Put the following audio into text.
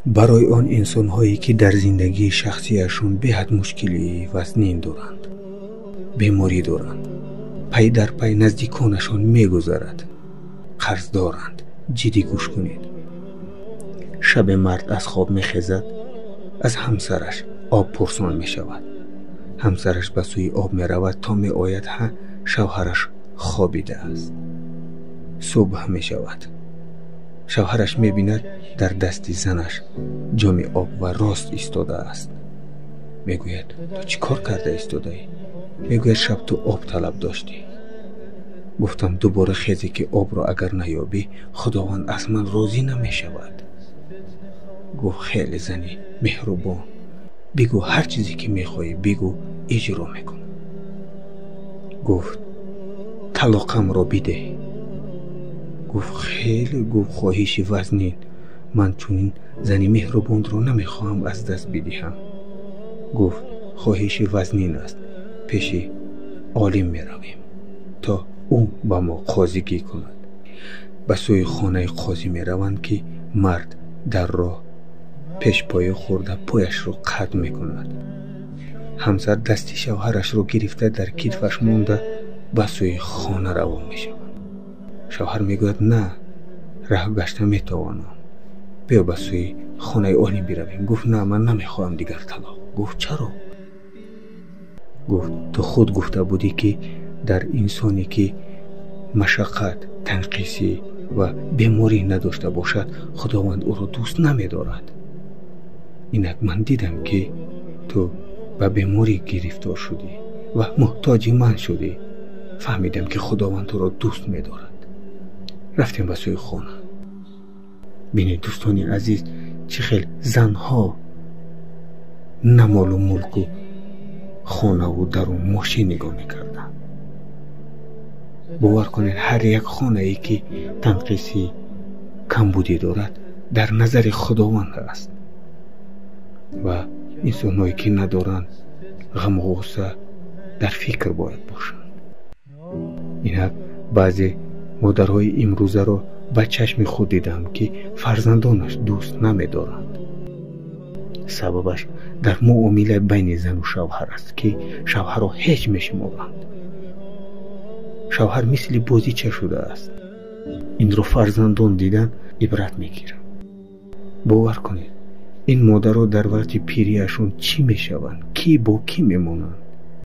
Барои он инсонҳое, ки дар зиндагии шахсиашон беҳад мушкилии вазнин доранд, беморӣ доранд, пай дар пай наздиконашон мегузарад, қарз доранд, ҷиддӣ гӯш кунед. Шабе мард аз хоб мехезад, аз ҳамсараш об пурсон мешавад. Ҳамсараш ба сӯи об меравад, то меояд, ҳа, шавҳараш хобидааст. Субҳ мешавад. Шавҳараш мебинад, дар дасти занаш ҷоми об ва рост истодааст. Мегӯяд: ту чӣ кор карда истодаӣ? Мегӯяд: шаб ту об талаб доштӣ. Гуфтам: дубора хезе, ки обро агар наёбӣ, Худованд аз ман розӣ намешавад. Гуфт: хеле зани меҳрубон, бигӯ, ҳар чизе ки мехоҳӣ бигӯ, иҷро мекунам. Гуфт: талоқамро бидеҳ. Гуфт: хеле, гуфт, хоҳиши вазнин, ман чунин зани меҳрубонро намехоҳам аз даст бидиҳам. Гуфт: хоҳиши вазнин аст, пеши олим меравем, то ӯ ба мо қозигӣ кунад. Ба сӯи хонаи қозӣ мераванд, ки мард дар роҳ пешпоя хӯрда пояшро қатъ мекунад. Ҳамсар дасти шавҳарашро гирифта, дар китфаш монда, ба сӯи хона равон мешавад. Шавҳар мегӯяд: на, раҳ гашта метавонам, биё ба сӯи хонаи олим биравем. Гуфт: на, ман намехоҳам дигар талоқ. Гуфт: чаро? Гуфт: ту худ гуфта будӣ, ки дар инсоне ки машаққат, танқисӣ ва беморӣ надошта бошад, Худованд ӯро дӯст намедорад. Инак ман дидам, ки ту ба беморӣ гирифтор шудӣ ва муҳтоҷи ман шудӣ. Фаҳмидам, ки Худованд туро дӯст медорад. Рафтем ба сӯи хона. Бинед, дӯстони азиз, чӣ хел занҳо на молу мулку хонаву дару мошин нигоҳ мекарданд. Бовар кунед, ҳар як хонае, ки танқисӣ, камбудӣ дорад, дар назари Худованд аст ва инсонҳое, ки надоранд, ғаму ғусса дар фикр бояд бошанд. Инак баъзе модарҳои имрӯзаро ба чашми худ дидам, ки фарзандонаш дӯст намедоранд. Сабабаш дар муомила байни зану шавҳар аст, ки шавҳарро ҳеҷ мешуморанд. Шавҳар мисли бозича шудааст. Инро фарзандон дидан ибрат мегиранд. Бовар кунед, ин модаро дар вақти пириашон чӣ мешаванд, кӣ бо кӣ мемонанд?